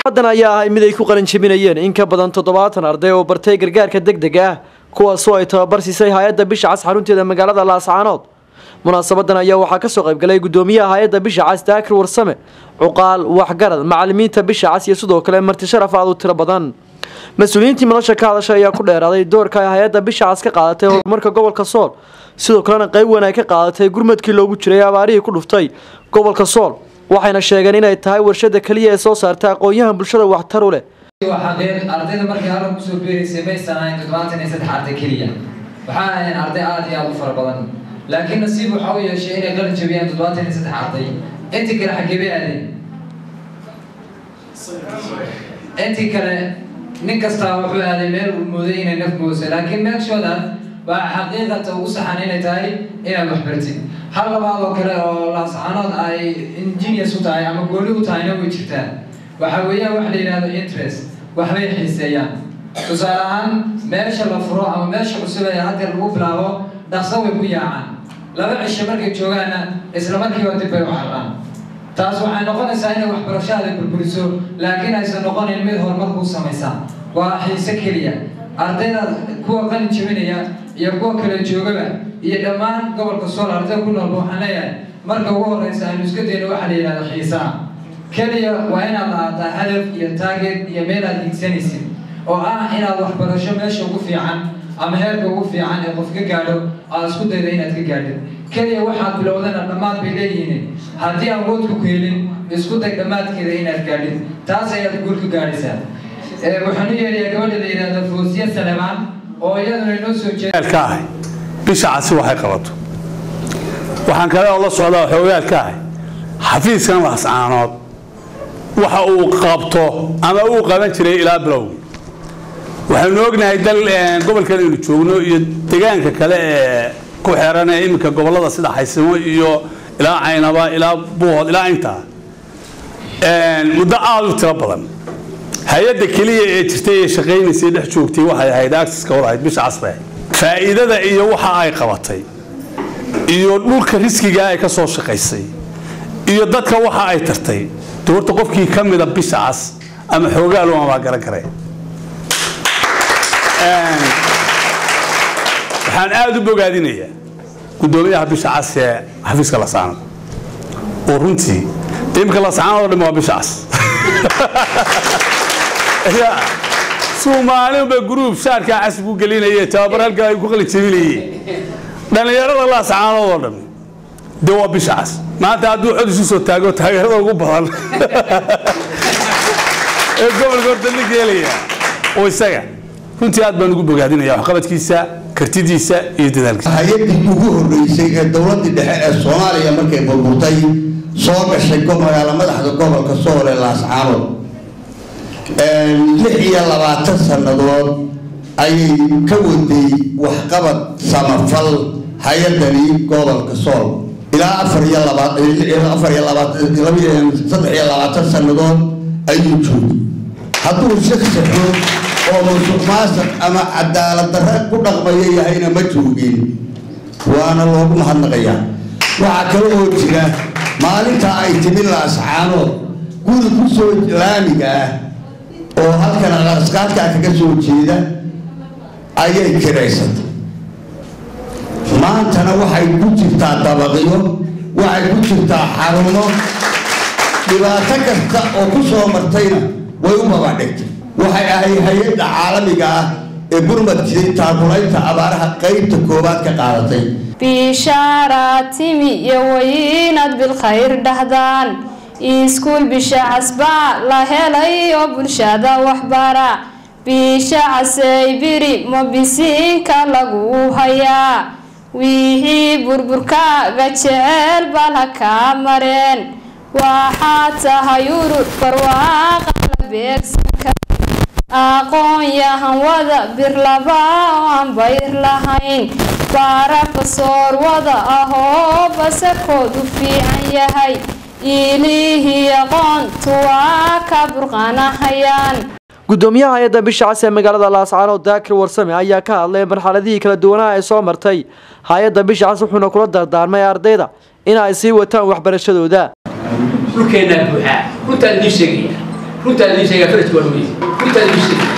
Haddan ayaa ahay mid ay ku qalin jebinayeen in ka badan 70 arday oo bartay gargaarka degdega ah, kuwaasoo ay tababar siisay hay-adda Bisha Cas xarunteeda magaalada Laascaanood. Munaasabadan ayaa waxaa kasoo qaybgalay gudoomiyaha hay-adda Bisha Cas, Daakir Warsame, cuqaal, waxgarad, macalimiinta Bisha Cas iyo sidoo kale marti sharaf aad u tiro badan. Mas-uuliyiintii madasha ka hadashay ayaa ku dheeraaday doorka ay hay-adda Bisha Cas ka qaadatay horumarka gobolka Sool, sidoo kalena qayb weyn ay ka qaadatay gurmadkii loogu jiray abaarihii ku dhuftay gobolka Sool, waxayna sheegeen inay tahay warshada keliya ee soo saarta aqoon-yahan bulshada waxtar u leh. Waa xaqiiq, ardayda markii halkan kusoo biiraysay maysan ahayn 73 arday keliya, waxaa ahayn arday aad iyo aad u fara badan, laakiin nasiib waxa u yeeshay inay qalin jabiyaan 73 arday. Intii kale xaggee bay aadeen? Intii kale nin kastaa wuxuu aaday meel uu mooday inay naf moodayso, laakiin meeshooda waa xaqiiqata ugu saxan inay tahay inaad wax bartid. Hal labaad oo kale oo Laascaanood ay ingenious u tahay ama gooni u tahayna way jirtaa. Waxa weeyaan wax la yidhahdo interest, waxbay xiiseeyaan. Tusaale ahaan, meesha la furo ama meesha cusub ee hadda lagu bilaabo, dhaqso way ku yaacaan. 2 cisho markay joogaanna, isla markiiba dib bay u cararaan. Taas waxay noqonaysaa inay waxbarashadaada burburiso, laakiin aysan noqonayn mid horumar kuu samaysa. Waa xiise keliya. Ardayda kuwa qalin jebinaya iyo kuwa kale joogaba iyo dhammaan gobolka Sool ardayda ku noolba, waxaan leeyahay, marka ugu horeysa aynu iska dayno waxa la yidhahdo xiisaha keliya. Waa inaad lahaataa hadaf iyo target iyo meel aad hiigsanaysid, oo ah inaad waxbarasho meesha ugu fiican ama heerka ugu fiican ee qof ka gaadho aad isku daydo inaad ka gaadhid. Keliya waxaad bilowdana dhammaad bay leeyihiin. Haddii aan woodku ku helin, isku day dhammaadkeeda inaad gaadhid, taas ayaad guul ka gaadhaysaa. Waxaan u yeerayaa gabadha la yidhahdo Foosiye Salemaan oo iyaduna inoo soo jeeda. Ka ahay Bisha Casi waxay qabato. Waxaan kale oo la socdaa, xoogaal ka ahay xafiiskan Laascaanood waxa uu qabto ama uu qaban jiray ilaa bilowgii. Waxaynu ognahay dal gobolkan aynu joogno iyo deegaanka kale ee ku xeeran ee iminka gobollada sida Xaysimo iyo ilaa Caynaba ilaa Buuhood ilaa intaa muddo aada u tiro badan, hay-adda keliya ee jirtay ee shaqaynaysay dhex joogtay waxay ahayd accesska wada ahayd Bisha Casre. Faa'iidada iyo waxa ay qabatay iyo dhulka riskiga ay ka soo shaqaysay iyo dadka waxa ay tartay, de horta qofkii ka mida Bisha Cas ama xoogaal baa garan karaya. Waxaan aada u bogaadinayaa guddoomiyaha Bisha Cas ee xafiiska Laascaanood, oo runtii de imika Laascaanood oo dhan waa Bisha Cas. Ya Soomaaliba group shaarka cas ku gelinayay, tababar halka ay ku qalin jebinayeen dhalinyarada Laascaanood oo dhan, dee waa Bisha Cas. Maanta hadduu cod isu soo taago, taageerada ugu badan ee gobolka horta ninka helaya oo isaga. Runtii aad baan ugu bogaadinaya waxqabadkiisa, kartidiisa iyo dadaalkiisa. Hay-addii ugu horreysay ee dowladdii dhexe ee Soomaaliya markay burburtay soo gashay magaala madaxda gobolka Sool ee Laascaanood, 26 sannadood ayay ka waday waxqabad samafal hay-addani gobolka Sool. Ilaa 24, 23 sannadood ayuu joogay. Hadduu shaksi xun oo musuq maasuq ama cadaalad darre ku dhaqmaya yahayna, ma joogin, waana loogu mahadnaqayaa. Waxaa kale oo jira, maalinta ay timi Laascaanood, guri ku soo laamiga ah oo halkan aqasqaadkaa kaga soo jeeda ayay kiraysatay. Maantana waxay ku jirtaa dabaqyo, waxay ku jirtaa xarumo. Dhibaato kasta oo ku soo martayna way u babadhigtay. Waxay ahay hay-adda caalamiga ah ee gurmadkii taakulaynta abaaraha qaybta koowaad ka qaadatay. Bishaaraad timi iyo waynaad bilkhayr dhahdaan. Iskuul Bisha Casbaa la helay oo bulshada waxbara. Bisha Casey biri mabisiinka lagu hayaa, wixii burburkaaga jecel bal ha kaa mareen. Waxaad tahay urur barwaaqa la beegsan kara, aqoon-yahan wada bir laba oo aan bayr lahayn, barafasoor wada ahoo basarkoodu fiican yahay, ilihii aqoontu waa ka burqanahayaan. Gudoomiyaha hay-adda Bisha Cas ee magaalada Laascaanood, Daakir Warsame, ayaa ka hadlay marxaladihii kala duwanaha ay soo martay hay-adda Bisha Cas, wuxuuna kula dardaarmay ardayda in ay sii wataan waxbarashadooda. Dhulkeennaa buuxaa, runtaan idiin sheegaya. Runtaa idiin sheegaa, farajki waa dhow yahay. Runtaa idiin sheegay,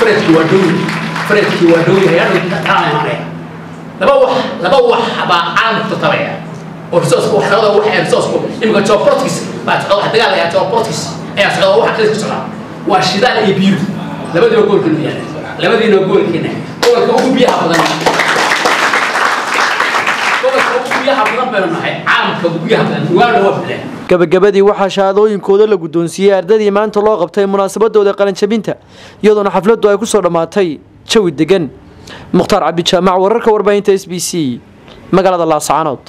farajki waa dhow yahay, farajki waa dhow yahay. Hadhow taa imaanaya laba wax baa caalamka tartamaya oo resource wax, labada wax ee resource. Imika geopolitics baa socda, wax dagaal ayaa, geopolitics ayaa socda. Waxa kale ku socda waa shidaal iyo biyo. Labadiiba gobolka noo yaala, labadiina gobolkeena, gobolka ugu biyaha badan, gobolka ugu biyaha badan baynu nahay, caalamka ugu biyaha badan waana waa bilaah. Gabagabadii waxaa shahaadooyinkooda la guddoonsiiyey ardaydii maanta loo qabtay munaasabadooda qalinjabinta, iyadoona xafladdu ay kusoo dhammaatay jawi degan. Mukhtaar Cabdijaamac, wararka warbaahinta SBC, magaalada Laascaanood.